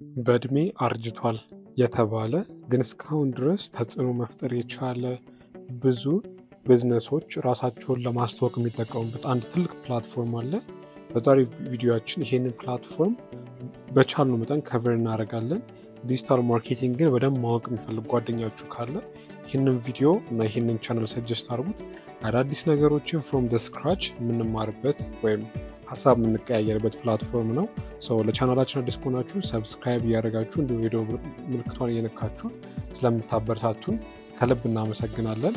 በእድሜ አርጅቷል የተባለ ግን እስካሁን ድረስ ተጽዕኖ መፍጠር የቻለ፣ ብዙ ቢዝነሶች ራሳቸውን ለማስተዋወቅ የሚጠቀሙበት አንድ ትልቅ platform አለ። በዛሬው ቪዲዮአችን ይሄንን platform በቻልነው መጠን cover እናደርጋለን። Digital marketing ን በደንብ ማወቅ የሚፈልግ ጓደኛችሁ ካለ ይህንን ቪዲዮ እና ይህንን channel suggest አድርጉት። አዳዲስ ነገሮችን from the scratch የምንማርበት ወይም ሀሳብ የምንቀያየርበት platform ነው። So ለ channelኣችን አዲስ ከሆናችሁ subscribe እያደረጋችሁ እንዲሁም የደወል ምልክቷን እየነካችሁ ስለምታበረታቱን ከልብ እናመሰግናለን።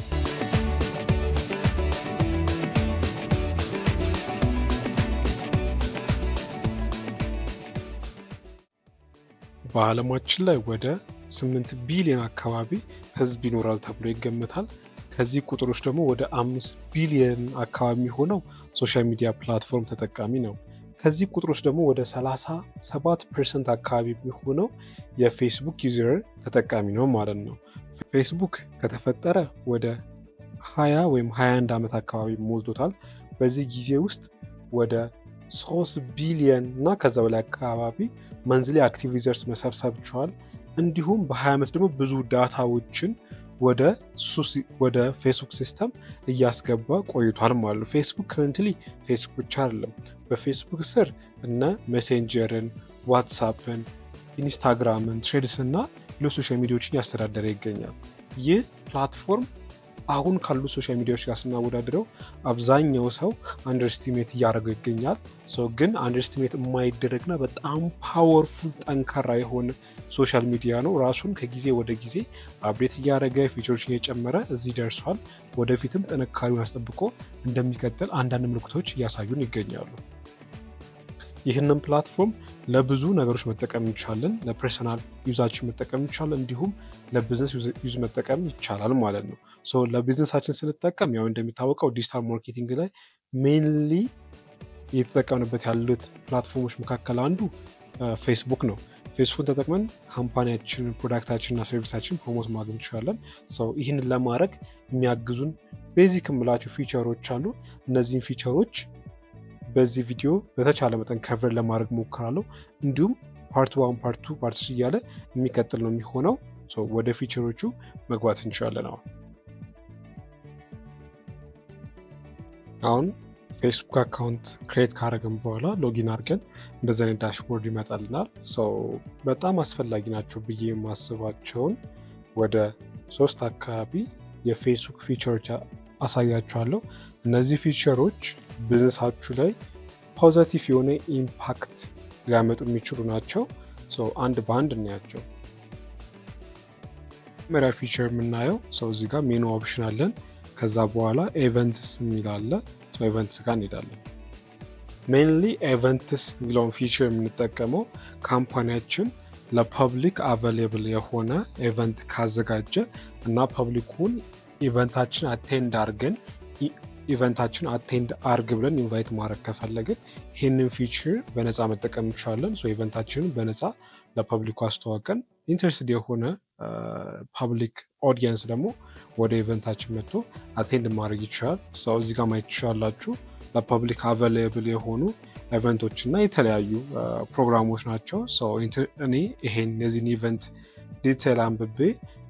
በዓለማችን ላይ ወደ 8 ቢሊዮን አካባቢ ህዝብ ይኖራል ተብሎ ይገመታል። ከዚህ ቁጥሮች ደግሞ ወደ 5 ቢሊዮን አካባቢ የሚሆነው social media platform ተጠቃሚ ነው። ከዚህ ቁጥሮች ደግሞ ወደ 37% አካባቢ የሚሆነው የፌስቡክ user ተጠቃሚ ነው ማለት ነው። ፌስቡክ ከተፈጠረ ወደ 20 ወይም 21 ዓመት አካባቢ ሞልቶታል። በዚህ ጊዜ ውስጥ ወደ 3 ቢሊየን እና ከዛ በላይ አካባቢ monthly active users መሰብሰብ ችሏል። እንዲሁም በ20 ዓመት ደግሞ ብዙ dataዎችን ወደ ፌስቡክ system እያስገባ ቆይቷል ማለት ነው። ፌስቡክ currently ፌስቡክ ብቻ አይደለም። በፌስቡክ ስር እነ ሜሴንጀርን፣ ዋትሳፕን፣ ኢንስታግራምን፣ ትሬድስ እና ሌሎች social mediaዎችን እያስተዳደረ ይገኛል። ይህ platform አሁን ካሉ social mediaዎች ጋር ስናወዳድረው አብዛኛው ሰው underestimate እያደረገው ይገኛል። So ግን underestimate የማይደረግና በጣም powerful፣ ጠንካራ የሆነ social media ነው። ራሱን ከጊዜ ወደ ጊዜ update እያደረገ፣ featureኦችን እየጨመረ እዚህ ደርሷል። ወደፊትም ጥንካሬውን አስጠብቆ እንደሚቀጥል አንዳንድ ምልክቶች እያሳዩን ይገኛሉ። ይህንን platform ለብዙ ነገሮች መጠቀም እንችላለን። ለ personal useኣችን መጠቀም እንችላለን፣ እንዲሁም ለ business use መጠቀም ይቻላል ማለት ነው። So ለ businessኣችን ስንጠቀም ያው እንደሚታወቀው digital marketing ላይ mainly እየተጠቀምንበት ያሉት platformኦች መካከል አንዱ ፌስቡክ ነው። ፌስቡክን ተጠቅመን companyያችንን፣ productኣችንን እና serviceኣችን promote ማድረግ እንችላለን። So ይህንን ለማድረግ የሚያግዙን basic የምላቸው featureኦች አሉ። እነዚህን featureኦች በዚህ ቪዲዮ በተቻለ መጠን cover ለማድረግ ሞክራለሁ። እንዲሁም part one፣ part two፣ part three እያለ የሚቀጥል ነው የሚሆነው። ወደ featureኦቹ መግባት እንችላለን። አሁን ፌስቡክ account create ካደረግን በኋላ login አድርገን እንደዚህ አይነት dashboard ይመጣልናል። So በጣም አስፈላጊ ናቸው ብዬ የማስባቸውን ወደ ሶስት አካባቢ የፌስቡክ featureኦች አሳያችኋለሁ። እነዚህ featureኦች businessኣችሁ ላይ positive የሆነ impact ሊያመጡ የሚችሉ ናቸው። አንድ በአንድ እናያቸው። መጀመሪያ feature የምናየው፣ so እዚህ ጋር menu option አለን። ከዛ በኋላ events የሚል አለ። Events ጋር እንሄዳለን። Mainly events የሚለውን feature የምንጠቀመው companyያችን ለ public available የሆነ event ካዘጋጀ እና publicኩን eventኣችን attend አርግ ብለን invite ማድረግ ከፈለግን ይህንን feature በነፃ መጠቀም እንችላለን። Eventኣችንን በነፃ ለ publicኩ አስተዋውቀን interested የሆነ public audience ደግሞ ወደ eventኣችን መጥቶ attend ማድረግ ይችላል። So እዚህ ጋር ማየት ትችላላችሁ። ለ public available የሆኑ eventኦች እና የተለያዩ ፕሮግራሞች ናቸው። እኔ ይሄን የዚህን event detail አንብቤ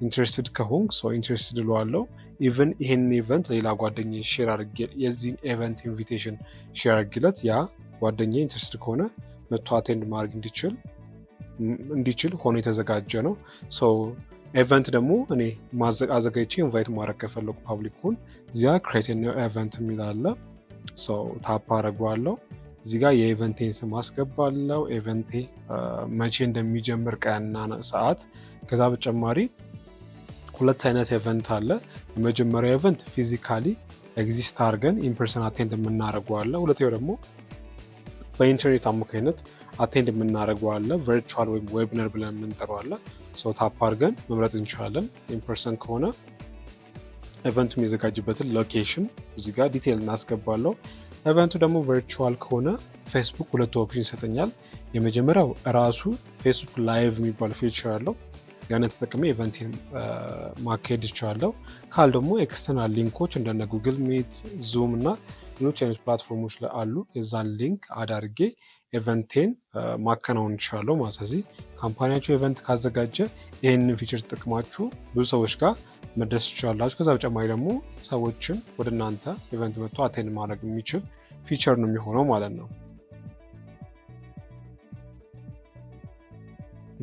interested ከሆንኩ so interested እለዋለሁ። Even ይሄንን event ሌላ ጓደኛ share አድርጌ፣ የዚህን event invitation share አድርጌለት ያ ጓደኛ interested ከሆነ መጥቶ attend ማድረግ እንዲችል ሆኖ የተዘጋጀ ነው። So event ደግሞ እኔ አዘጋጅቼ invite ማድረግ ከፈለኩ publicኩን እዚያ create new event የሚል አለ። So tap አደርገዋለሁ። እዚህ ጋር የ eventኤን ስም አስገባለሁ። Eventኤ መቼ እንደሚጀምር ቀንና ሰዓት። ከዛ በተጨማሪ ሁለት አይነት event አለ። የመጀመሪያው event physically exist አድርገን in person attend የምናደርገው አለ። ሁለተኛው ደግሞ በኢንተርኔት አማካኝነት attend የምናደርገው አለ። Virtual ወይም webinar ብለን የምንጠራው አለ። So tap አድርገን መምረጥ እንችላለን። In person ከሆነ eventኡ የሚዘጋጅበትን location እዚህ ጋር detail እናስገባለው። Eventኡ ደግሞ virtual ከሆነ ፌስቡክ ሁለቱ option ይሰጠኛል። የመጀመሪያው ራሱ ፌስቡክ live የሚባል feature አለው። ያንን ተጠቅሜ eventኤን ማካሄድ ይችላለሁ። ካል ደግሞ external linkኦች እንደነ ጉግል ሚት፣ ዙም እና ሌሎች አይነት platformኦች ላይ አሉ። የዛን link add አድርጌ event ኤን ማከናወን እችላለሁ ማለት። ስለዚህ company ያችሁ event ካዘጋጀ ይህንን feature ተጠቅማችሁ ብዙ ሰዎች ጋር መድረስ ትችላላችሁ። ከዛ በተጨማሪ ደግሞ ሰዎችን ወደ እናንተ event መጥቶ attend ማድረግ የሚችል feature ነው የሚሆነው ማለት ነው።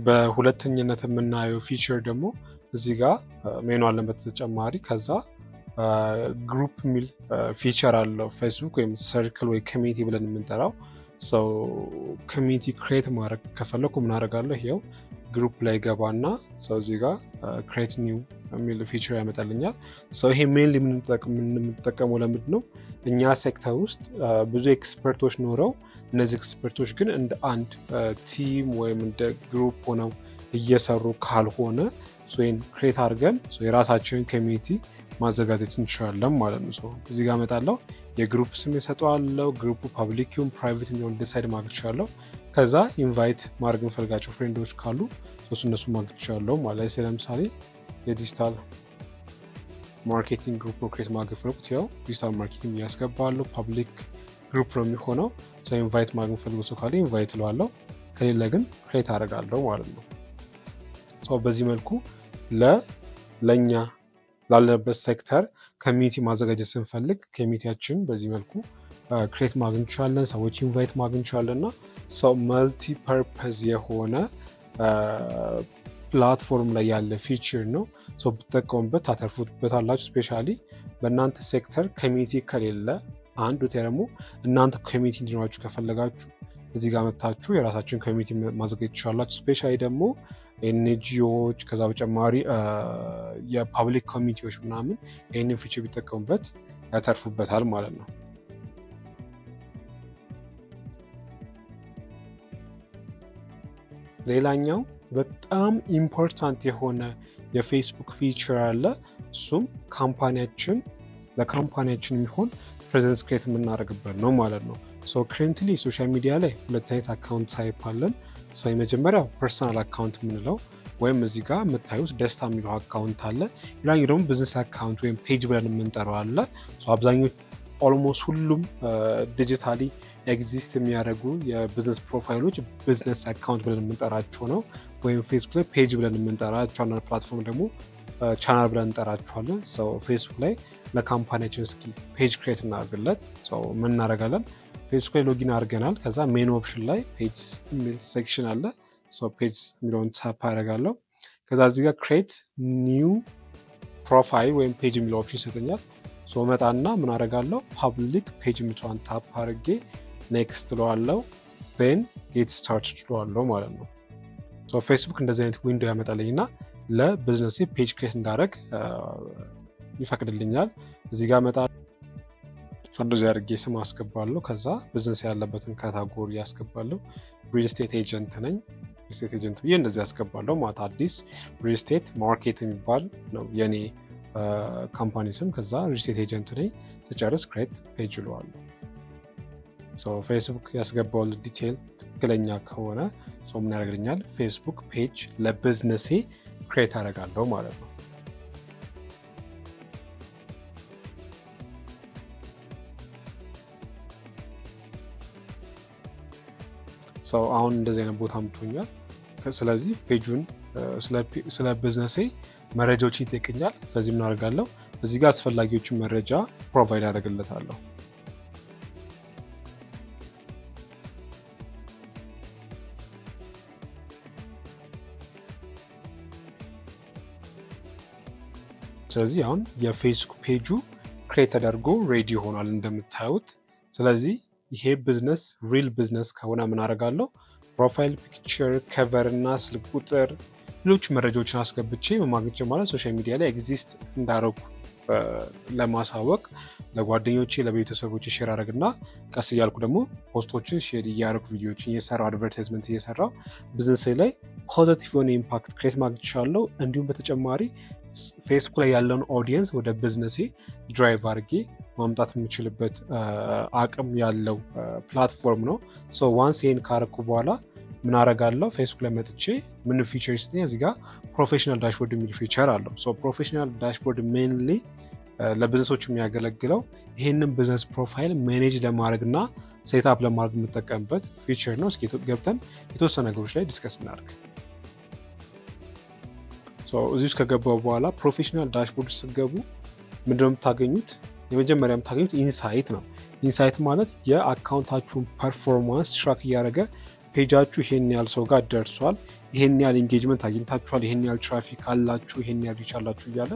በሁለተኝነት የምናየው feature ደግሞ እዚህ ጋር ሜኑ አለን በተጨማሪ። ከዛ group የሚል feature አለው ፌስቡክ፣ ወይም circle ወይ community ብለን የምንጠራው። So community create ማድረግ ከፈለኩ ምን አደርጋለሁ? ይኸው group ላይ ገባና so እዚህ ጋር create new የሚል feature ያመጣልኛል። So ይሄ mainly የምንጠቀመው ለምንድን ነው? እኛ ሴክተር ውስጥ ብዙ expert ኦች ኖረው እነዚህ expert ኦች ግን እንደ አንድ team ወይም እንደ group ሆነው እየሰሩ ካልሆነ ይህን create አድርገን የራሳችንን community ማዘጋጀት እንችላለን ማለት ነው። እዚህ ጋር እመጣለሁ፣ የ group ስም እሰጠዋለሁ። Group ኡ public ይሁን private የሚሆን decide ማድረግ እችላለሁ። ከዛ invite ማድረግ የምፈልጋቸው friend ኦች ካሉ ሶስት እነሱ ማድረግ እችላለሁ ማለት። ለምሳሌ የ digital marketing group ነው create ማድረግ የፈለኩት፣ ያው digital marketing እያስገባለሁ። Public group ነው የሚሆነው። So invite ማድረግ የምፈልገው ሰው ካለ invite እለዋለሁ፣ ከሌለ ግን create አደርጋለሁ ማለት ነው። በዚህ መልኩ ለእኛ ላለንበት sector community ማዘጋጀት ስንፈልግ community ያችን በዚህ መልኩ create ማድረግ እንችላለን። ሰዎች invite ማድረግ እንችላለን እና so multi purpose የሆነ platform ላይ ያለ feature ነው። So ብትጠቀሙበት ታተርፉበታላችሁ። Especially በእናንተ sector community ከሌለ አንድ ደግሞ እናንተ community እንዲኖራችሁ ከፈለጋችሁ እዚህ ጋር መታችሁ የራሳችሁን community ማዘጋጀት ትችላላችሁ። Especially ደግሞ NGO ዎች፣ ከዛ በተጨማሪ የ public community ዎች ምናምን ይህንን feature ቢጠቀሙበት ያተርፉበታል ማለት ነው። ሌላኛው በጣም important የሆነ የፌስቡክ feature አለ። እሱም company ያችን ለ company ያችን የሚሆን presence create የምናደርግበት ነው ማለት ነው። So currently social media ላይ ሁለት አይነት account type አለን። So የመጀመሪያው personal account የምንለው ወይም እዚህ ጋር የምታዩት ደስታ የሚለው account አለ። ሌላኛው ደግሞ business account ወይም page ብለን የምንጠራው አለ። አብዛኞቹ almost ሁሉም digitally exist የሚያደርጉ የ business profile ኦች business account ብለን የምንጠራቸው ነው። ወይም ፌስቡክ ላይ page ብለን የምንጠራቸው፣ አንዳንድ platform ደግሞ ቻናል ብለን እንጠራቸዋለን። So ፌስቡክ ላይ ለ company ያችን እስኪ page create እናደርግለት። ምን እናደርጋለን? ፌስቡክ ላይ login አድርገናል። ከዛ menu option ላይ page የሚል section አለ። Page የሚለውን tap አደርጋለሁ። ከዛ እዚህ ጋር create new profile ወይም page የሚለው option ይሰጠኛል። መጣና ምን አደርጋለሁ? Public page የምትለዋን tap አድርጌ next እለዋለሁ። Then get started እለዋለሁ ማለት ነው። ፌስቡክ እንደዚህ አይነት window ያመጣልኝ እና ለ business page create እንዳደረግ ይፈቅድልኛል። እዚህ ጋር መጣ እንደዚህ አድርጌ ስም አስገባለሁ። ከዛ ቢዝነስ ያለበትን category ያስገባለሁ። Real estate agent ነኝ። Real estate agent ብዬ እንደዚህ ያስገባለሁ ማለት አዲስ real estate market የሚባል ነው የኔ company ስም። ከዛ real estate agent ነኝ። ስጨርስ create page እለዋለሁ። ፌስቡክ ያስገባው detail ትክክለኛ ከሆነ ምን ያደርግልኛል? ፌስቡክ page ለ business ኤ create አደርጋለሁ ማለት ነው። So አሁን እንደዚህ አይነት ቦታ አምጥቶኛል። ስለዚህ page ኡን ስለ ቢዝነሴ መረጃዎችን ይጠይቀኛል። ስለዚህ ምን አደርጋለሁ? እዚህ ጋር አስፈላጊዎችን መረጃ provide አደርግለታለሁ። ስለዚህ አሁን የፌስቡክ page ኡ create ተደርጎ ready ሆኗል እንደምታዩት። ስለዚህ ይሄ business real business ከሆነ ምን አደርጋለሁ? Profile picture፣ cover እና ስልክ ቁጥር፣ ሌሎች መረጃዎችን አስገብቼ በማግኘት ማለት social media ላይ exist እንዳረጉ ለማሳወቅ ለጓደኞቼ፣ ለቤተሰቦች share አደረግና ቀስ እያልኩ ደግሞ post ኦችን share እያደረኩ፣ ቪዲዮዎችን እየሰራው፣ advertisement እየሰራው ቢዝነስ ላይ positive የሆነ impact create ማግኘት እችላለሁ። እንዲሁም በተጨማሪ ፌስቡክ ላይ ያለውን audience ወደ business ኤ drive አድርጌ ማምጣት የምችልበት አቅም ያለው platform ነው። So once ይሄን ካረኩ በኋላ ምን አረጋለሁ? ፌስቡክ ላይ መጥቼ ምን feature ይሰጠኛል? እዚህ ጋር professional dashboard የሚል feature አለው። So professional dashboard mainly ለ business ኦች የሚያገለግለው ይሄንን business profile manage ለማድረግ እና Setup ለማድረግ የምጠቀምበት feature ነው። እስኪ ገብተን የተወሰነ ነገሮች ላይ discuss እናድርግ። እዚህ ውስጥ ከገባው በኋላ professional dashboard ስትገቡ ምንድነው የምታገኙት? የመጀመሪያ የምታገኙት insight ነው። Insight ማለት የ account ኣችሁን performance track እያደረገ page ኣችሁ ይሄን ያህል ሰው ጋር ደርሷል፣ ይሄን ያህል engagement አግኝታችኋል፣ ይሄን ያህል ትራፊክ አላችሁ፣ ይሄን ያህል reach አላችሁ እያለ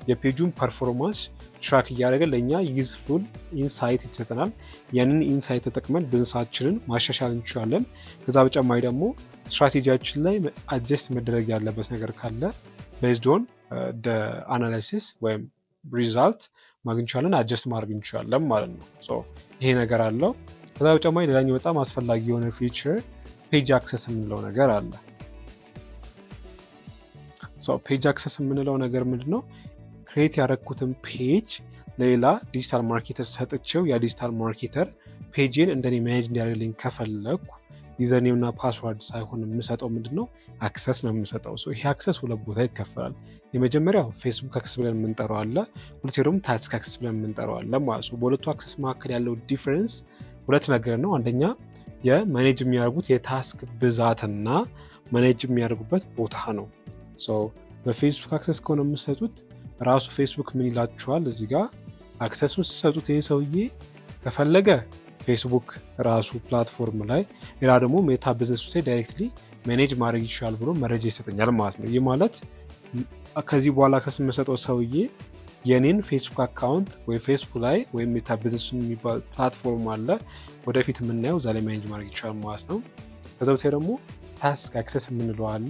የ page ኡን performance track እያደረገ ለእኛ useful insight ይሰጠናል። ያንን insight ተጠቅመን ቢዝነሳችንን ማሻሻል እንችላለን። ከዛ በተጨማሪ ደግሞ ስትራቴጂያችን ላይ adjust መደረግ ያለበት ነገር ካለ based on analysis ወይም result ማግኘት እንችላለን፣ adjust ማድረግ እንችላለን ማለት ነው። ይሄ ነገር አለው። ከዛ በተጨማሪ ሌላኛው በጣም አስፈላጊ የሆነ feature page access የምንለው ነገር አለ። Page access የምንለው ነገር ምንድነው? Create ያደረግኩትን page ለሌላ digital marketer ሰጥቼው ያ digital marketer page ን እንደኔ manage እንዲያደርግልኝ ከፈለግኩ username እና password ሳይሆን የምሰጠው ምንድነው access ነው የምሰጠው። ይሄ access ሁለት ቦታ ይከፈላል። የመጀመሪያው Facebook access ብለን የምንጠራው አለ። ሁለተኛው ደግሞ task access ብለን የምንጠራው አለ ማለት ነው። በሁለቱ access መካከል ያለው difference ሁለት ነገር ነው። አንደኛ የ manage የሚያደርጉት የ task ብዛትና manage የሚያደርጉበት ቦታ ነው። በ Facebook access ከሆነ የምሰጡት ራሱ ፌስቡክ ምን ይላችኋል? እዚህ ጋር access ኡን ሲሰጡት ይሄ ሰውዬ ከፈለገ ፌስቡክ ራሱ platform ላይ፣ ሌላ ደግሞ Meta Business ላይ directly manage ማድረግ ይችላል ብሎ መረጃ ይሰጠኛል ማለት ነው። ይህ ማለት ከዚህ በኋላ access የምሰጠው ሰውዬ የኔን Facebook account ወይ ፌስቡክ ላይ ወይም Meta Business የሚባል platform አለ ወደፊት የምናየው እዛ ላይ manage ማድረግ ይችላል ማለት ነው። ከዛ በተለይ ደግሞ task access የምንለው አለ።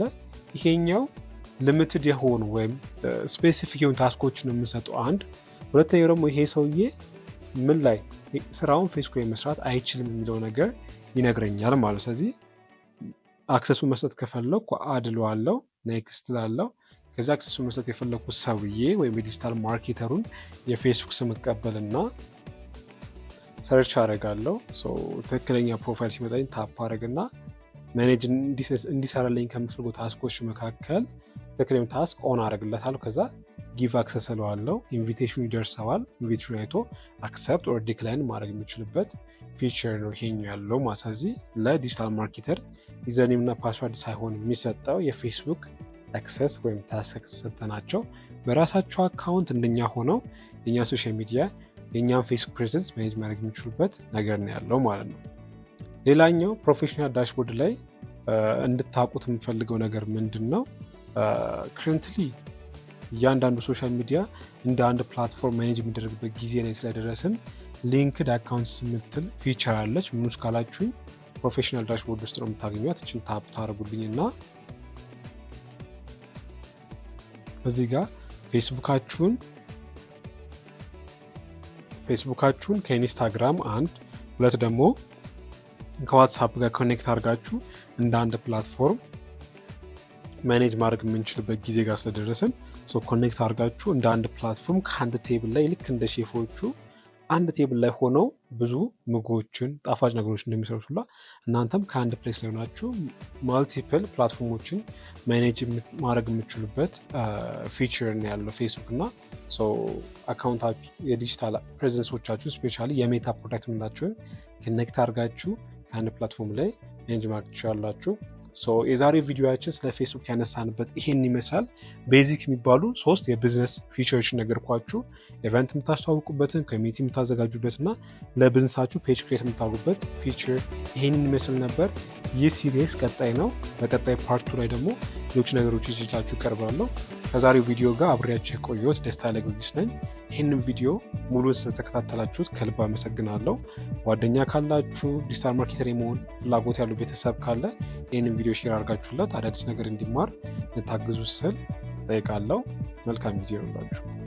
ይሄኛው limited የሆኑ ወይም specific የሆኑ task ኦችን ነው የምንሰጠው አንድ። ሁለተኛው ደግሞ ይሄ ሰውዬ ምን ላይ ስራውን ፌስቡክ ላይ መስራት አይችልም የሚለው ነገር ይነግረኛል ማለት ነው። ስለዚህ access ኡን መስጠት ከፈለኩ add እለዋለሁ፣ next እላለሁ። ከዚ access ኡን መስጠት የፈለኩት ሰውዬ ወይም የ digital marketer ኡን የፌስቡክ ስም እቀበልና search አደርጋለሁ። ትክክለኛ profile ሲመጣኝ tap አደርግና manage እንዲሰራልኝ ከምፈልገው task ኦች መካከል ትክክለኛ task on አደርግለታለሁ። ከዛ give access እለዋለሁ። Invitation ኡ ይደርሰዋል። Invitation ኡ አይቶ accept or decline ማድረግ የሚችልበት feature ነው ይሄኛው ያለው ማለት። ስለዚህ ለ digital marketer username እና password ሳይሆን የሚሰጠው የ Facebook access ወይም task access ሰጠናቸው በራሳቸው account እንደኛ ሆነው የኛ social media የእኛን Facebook presence manage ማድረግ የሚችሉበት ነገር ነው ያለው ማለት ነው። ሌላኛው professional dashboard ላይ እንድታውቁት የምፈልገው ነገር ምንድን ነው? Currently እያንዳንዱ social media እንደ አንድ platform manage የሚደረግበት ጊዜ ላይ ስለደረስን linked accounts የምትል feature አለች። ምን ውስጥ ካላችሁኝ professional dashboard ውስጥ ነው የምታገኟት። እችን tap ታደርጉልኝ እና እዚህ ጋር ፌስቡካችሁን ከ Instagram አንድ፣ ሁለት ደግሞ ከ WhatsApp ጋር connect አድርጋችሁ እንደ አንድ platform manage ማድረግ የምንችልበት ጊዜ ጋር ስለደረስን connect አድርጋችሁ እንደ አንድ platform ከአንድ table ላይ ልክ እንደ ሼፎቹ አንድ table ላይ ሆነው ብዙ ምግቦችን ጣፋጭ ነገሮችን እንደሚሰሩት ሁላ እናንተም ከአንድ place ላይ ሆናችሁ multiple platform ኦችን manage ማድረግ የምችሉበት feature ነው ያለው ፌስቡክ እና account ኣችሁ የ digital presence ኦቻችሁ specially የ Meta product የምንላቸውን connect አድርጋችሁ ከአንድ platform ላይ manage ማድረግ ትችላላችሁ። የዛሬ ቪዲዮያችን ስለ ፌስቡክ ያነሳንበት ይሄን ይመስላል። Basic የሚባሉ ሶስት የ business feature ኦችን ነገርኳችሁ። Event የምታስተዋውቁበትን፣ community የምታዘጋጁበት እና ለ business ኣችሁ page create የምታደርጉበት feature ይሄንን ይመስል ነበር። ይህ series ቀጣይ ነው። በቀጣይ part ኡ ላይ ደግሞ ሌሎች ነገሮች ይዤላችሁ እቀርባለሁ። ከዛሬው ቪዲዮ ጋር አብሬያችሁ የቆየሁት ደስታ ጊዮርጊስ ነኝ። ይህንን ቪዲዮ ሙሉን ስለተከታተላችሁት ከልብ አመሰግናለሁ። ጓደኛ ካላችሁ digital marketer የመሆን ፍላጎት ያለው ቤተሰብ ካለ ይህንን ቪዲዮ share አድርጋችሁለት አዳዲስ ነገር እንዲማር እንድታግዙ ስል ጠይቃለሁ። መልካም ጊዜ ይሁንላችሁ።